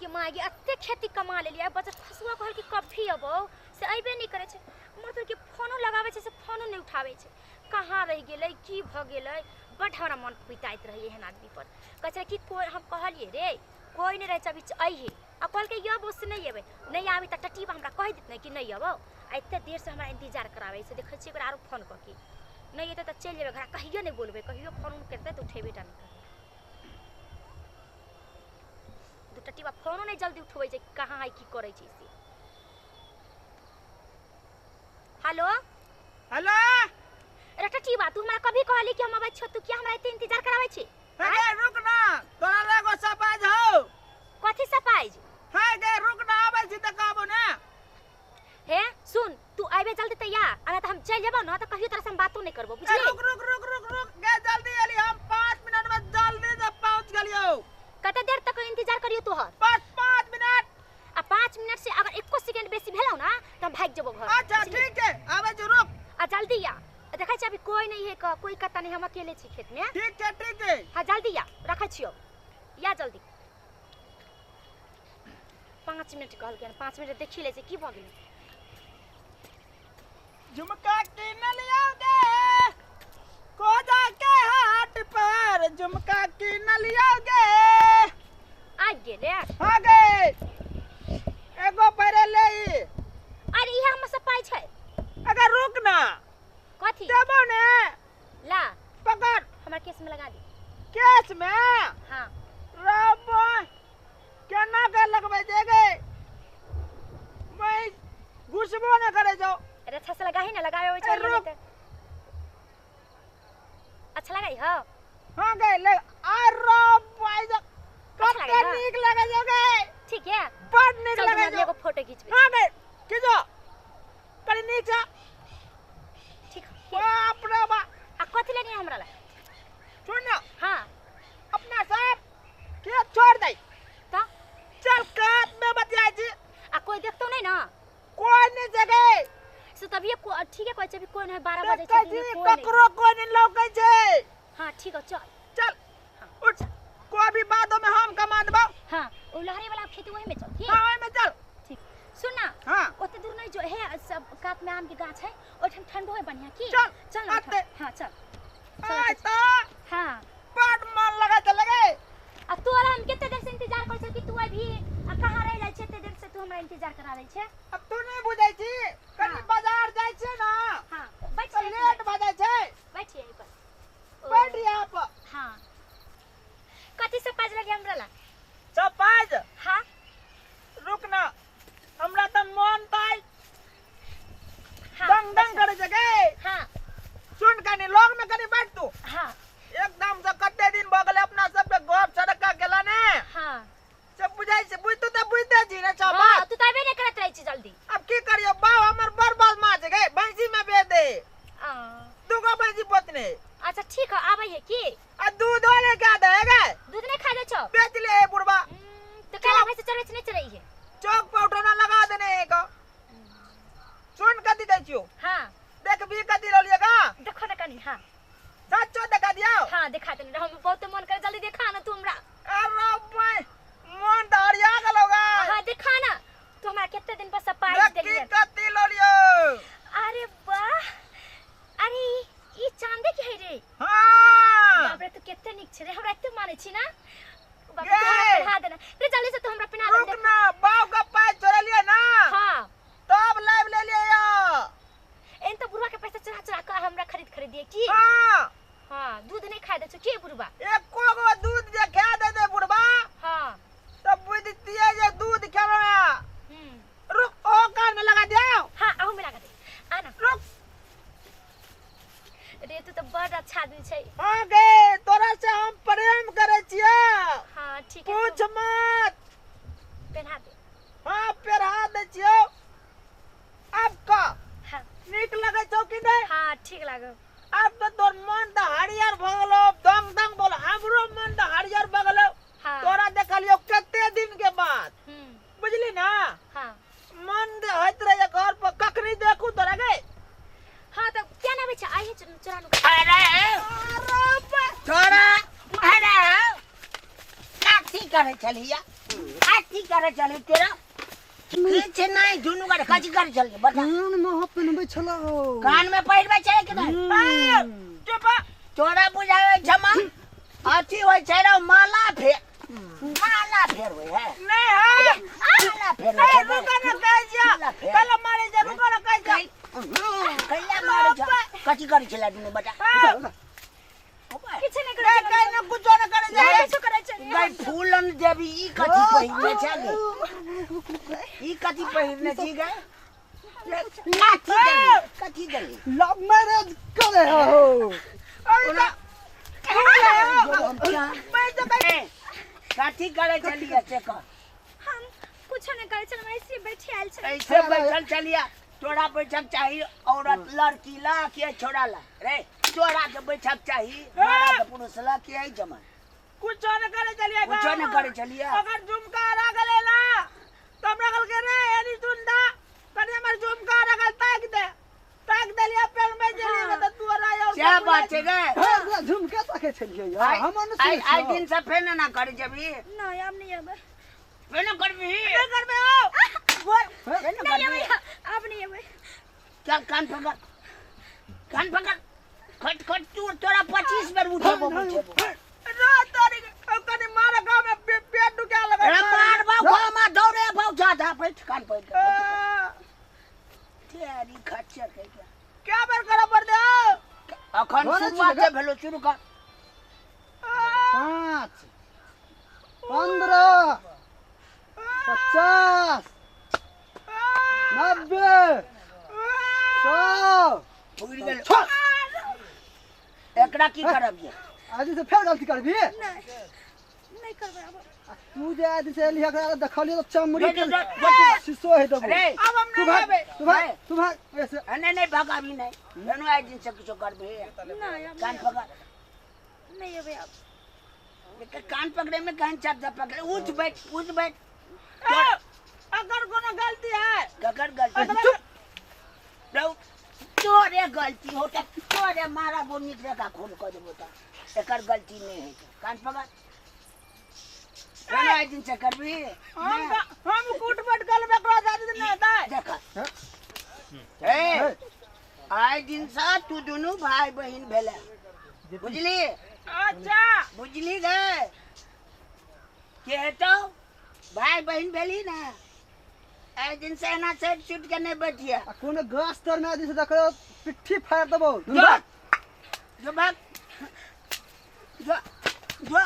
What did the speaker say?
गे माय गे, एते खेती कमा लेलियै, बचत खसुआ कहल कि कभी अबौ से अयबे नहि करै छै। मर के फोनो लगाबै छै से फोनो नहि उठाबै छै। कहाँ रहि गेलै, की भऽ गेलै? बड्ड हमरा मन पिताइत रहैए एहन आदमी पर। कहै छै कि कोइ, हम कहलियै रे कोइ नहि रहै छै अभी, अइहे। आ कहलकै अबौ से नहि अयबै, नहि आबी तऽ टटीबा हमरा कहि देत ने कि नहि अबौ। आ एते देरसँ हमरा इंतजार कराबै छै। देखै छियै ओकरा आरो फोन कऽ के, नहि एतै तऽ चलि जेबै घर, कहियो नहि बोलबै, कहियो फोन उन करतै तऽ उठेबे टा नहि करबै। दू टटीबा फोनो नहि जल्दी उठबै छै, कहाँ है, की करै छै से। हेलो हेलो, अरे टटीबा, तू हमरा कभी कहली कि हम अबै छियौ, तू किया हमरा एते इंतजार कराबै छी? हे गे रुक ना, तोरा लए एगो सरप्राइज हौ। कथी सरप्राइज? हे गे रुक ना, आबै छी तऽ कहबो ने। हे सुन, तू आबे जल्दी तऽ या, आ नहि तऽ हम चलि जेबौ ने तऽ कहियो तोरा से हम बातो नहि करबो, ए बुझली? रुक रुक रुक रुक रुक गे, जल्दी एली हम 5 मिनट में जल्दी से पहुंच गेलियौ। कते देर तक इंतजार करियो तोहर? बस 5 मिनट। आ 5 मिनट से अगर एको सेकंड बेसी भेलौ ना तऽ हम भागि जेबो घर। अच्छा बुझली? ठीक छै, आबै छी रुक। आ जल्दी आ, देखै छी अभी कोई नहीं है, कोई कत्ता नहीं, हम अकेले छी खेत में। ठीक छै ठीक छै। हाँ जल्दी आ, रखै छियौ, या जल्दी। 5 मिनट कहलकै हन, 5 मिनट देखी लै छै की भऽ गेलै। झुमका कीन लियोगे कोदा के हाट पर, झुमका कीन लियोगे। आबि गेलै? हाँ गे, एगो पैरे ले ई। अरे इहे हमर सब पाइ छै। अगर रुक ना। कथी? देबो ने। ला पकड़, हमरा केस में लगा दे। केस में? हाँ। रब केना के लगबै छै गे, मैं घुसबो ने करे छौ। अरे अच्छा से लगाही ना, लगावे ओइ ए, छै रुक। अच्छा लगाई हो? हाँ गे ले। अरे भाई साहब अच्छा कते लगे ना? नीक लगे छौ गे। ठीक है, बड नीक चल लगे दुनू छौ। एगो फोटो खींचबै। हाँ गे खींचो कनी नीक से। ठीक। बाप रे बाप। आ कथी लेनी है हमरा ला? सुन ना। हाँ। अपना सब खेत छोड़ दे तऽ चल कात में बतियाइ छी। आ कोई देखतो नहीं ना? कोई नहीं जगे से तभिए ठीक है, कहै छै अभी कोई नहीं, 12 बजे देखै छै, दिन छी में कोई नहीं। ककरो कोई नहीं लौकै छै। हाँ ठीक है, चल चल उठ, कोई भी बातों में हम कमा देबौ। हाँ ओ लहरे वाला खेती वही में चल। ठीक? हाँ ओहि में चल। ठीक। सुन ना। हाँ। ओते दूर नहीं जो है, सब कात में आम के गाछ है, ओठाम ठंडो है बढ़िया की। चल, चल ना आते। ओठाम। हाँ चल चल, आय चल। तऽ हाँ बड मन लगै छै लगे। आ तोरा हम कते देर से इंतजार करै छै कि तू अभी आ कहाँ रहि जाइ छै, एते देर से तू हमरा इंतजार करा रहल छै। अब तू नहीं बुझै छी, कनी हाँ। बाजार जाइ छै ना। हाँ, बैठ तऽ लेट भऽ जाइ छै। बैठ यहीं पर। ओ, बैठ यहाँ पर। हाँ कथी सब पाज लगे हमरा ला? सब पाज? हाँ। रुक ना, हमरा तऽ मन तऽ हाँ, दंग दंग बैठ। करै छै गे। हाँ। सुन कनी लग में कनी बैठ तू। हाँ। एकदम से कते दिन भऽ गेलै अपना सबके गप सड़का गेला ने। हाँ। से बुझाइ छै, बुझतू तऽ बुझते छी ने सब हाँ, बात। तू तऽ अबे नहि करैत रहै छी जल्दी। अब की करियो, बाप हमर बड़ बदमाश छै गे, भैंसी में बेच दे। आ। दूगो भैंसी पोतने। अच्छा ठीक है, आबै है की? आ दूधो ले के दे गे। दूध नहीं खा दे छौ? बेच ले हे बुढ़बा। तऽ काला भैंसी चरबै छै, नहि चरै है? चौक पर उठौना लगा देने है का। सुन कथी दै छियौ? हाँ। देख भी कथी रहलियै का? देखो ना कनी, हाँ। सच्चो देखा दियौ? हाँ देखा देने, हम बहुत मन करे जल्दी देखा ना तू हमरा। अरे भाई मन तऽ हरिया गेलौ गे। हाँ देखा ना, तू हमरा कते दिन पर सरप्राइज देख की देलियै। कथी ललियौ? अरे वाह, अरे ई चांदी के है रे। हाँ। बाप रे, तू कते नीक छै रे, हमरा एते मानै छी ना। बाप रे, गे। तू हमरा पहिरा देना रे, जल्दी से तू हमरा पहिरा देना। रुक ना, बाप के पाइ चोरेलियै ना। हाँ। तब लाइव ले लियै या। एन तऽ बुढ़वा के पैसा चोरा चोरा के हमरा खरीद खरीद दिए की? हाँ। हाँ, दूध नहीं खाए दे छौ की बुढ़वा? एको गो दूध जे खा दे दे बुढ़वा। हाँ। तब बुझतियै जे दूध खेलौ है। हम्म। रुक, ओ कान में लगा दियौ। हाँ, अहू में लगा दे। आ ना। रुक। रे तू तऽ बड़ अच्छा आदमी छै। हाँ गे, तोरा से हम प्रेम करै छियै। हाँ ठीक है, पूछ तो मत। पहना दे। हाँ पहना दै छियौ। अब का हाँ। नीक लगै छौ कि नहि? हाँ ठीक लागौ। अब तऽ तोर मन तऽ हरियर भऽ गेलौ, दंग दंग बोल, हमरो मन तऽ हरियर भऽ गेलौ। हाँ। तोरा देखलियौ कते दिन के बाद। हम्म। बुझली ना? हाँ। मन जे होइत रहैए घर पर कखनी देखू तोरा गे। हाँ तऽ किया नहि आबै छै? आइहे चोरानु। अरे अरे बा- छोड़ा, अरे काथी करै छली? चलिया कथी करे चली तेरा किछ नहीं दुनू गोटे कथी करे चलिए बता कान में पहनबै छलो कान में पहिरबै छै कि नहीं चुप तोरा बुझावे जमा अथी होइ छै रे माला फेर माला फेर होइ है नहीं है माला फेर नहीं रुको ना कह जा माला फेर कल मारे जा रुको ना कह जा कैला मारे जा कथी करे छला दुनू बता किछु नहि करै नहीं कह ना कुछो ना करे जा नहि किछु करै छलियै गाय फूलन देवी ई कथी पहिरने छै गे ई कथी पहिरने छी गे कथी देली कथी देली लव मैरिज करे हो अरे मैं तो कथी करे छलियै से कह हम कुछो नहि करै छलियै, ऐसे बैठे आयल छलियै। ऐसे बैठल चलिया तोरा बैठक चाही औरत लड़की ला के छोड़ा ला रे तोरा के बैठक चाही मारा के पुरुष ला के आई जमा कुछो न करे चलिए कुछो न करे चलिए अगर झुमका आ गले ला तो हमरा कल के रे एनी सुनदा कने हमर झुमका रगल ताक दे ताक देलिया पेड़ में चली त तू आ और क्या बात छै गे हां झुमका ताके छलियै यार हम न आई आई दिन से फेर ना करे जबी नहीं अब नहीं अबै फेर न करबी नहीं करबे हो बोल फेर न नहीं करबी अबै अब नहीं अबै चल कान पकड़ कान पकड़ खट खट तू तोरा 25 बेर उठेबो बैठेबो रो तोरी कने मारा गांव में पेट दुखा लगा अरे मार बाऊ मार दौड़े बाऊ जा जा बैठ कान पकड़ तेरी खच्चर के क्या बेर करा पर दे अखन शुरुआत भेलो शुरू कर 5 15 50 90 100 पुरि गेल एकरा की करब ये आज से फेर गलती करबी नहीं नहीं करबै अब तू जे आज से एली एकरा देखलियो त चमड़ी के शीशो हे देबो अरे अब हम तू नहीं भाग आबे तू भाग तू भाग ऐसे नहीं नहीं भाग अभी नहीं फेनो आज दिन से किछो करबी नहीं अब कान पकड़ नहीं अबै अब कान पकड़े में कान चाप जा पकड़े उठ बैठ उठ बैठ अगर कोनो गलती है ककर गलती चुप रहो तोरे गलती हो त तोरे मारा बो निकले का खून कर देबो त एकर गलती नहीं है कान पकड़ आज दिन से करबी हम कूट पट कर बेकरा दादी नहीं होता है देखा ए आइ दिन से तू दुनू भाई बहिन भेले बुझली अच्छा बुझली गे के हेतौ भाई बहिन भेली ना आइ दिन से एना सेट सुट के नहीं बैठिए आ कोनो गाछ तर में आज से देखो पिट्ठी फाड़ देबो जो भाग जो जो जो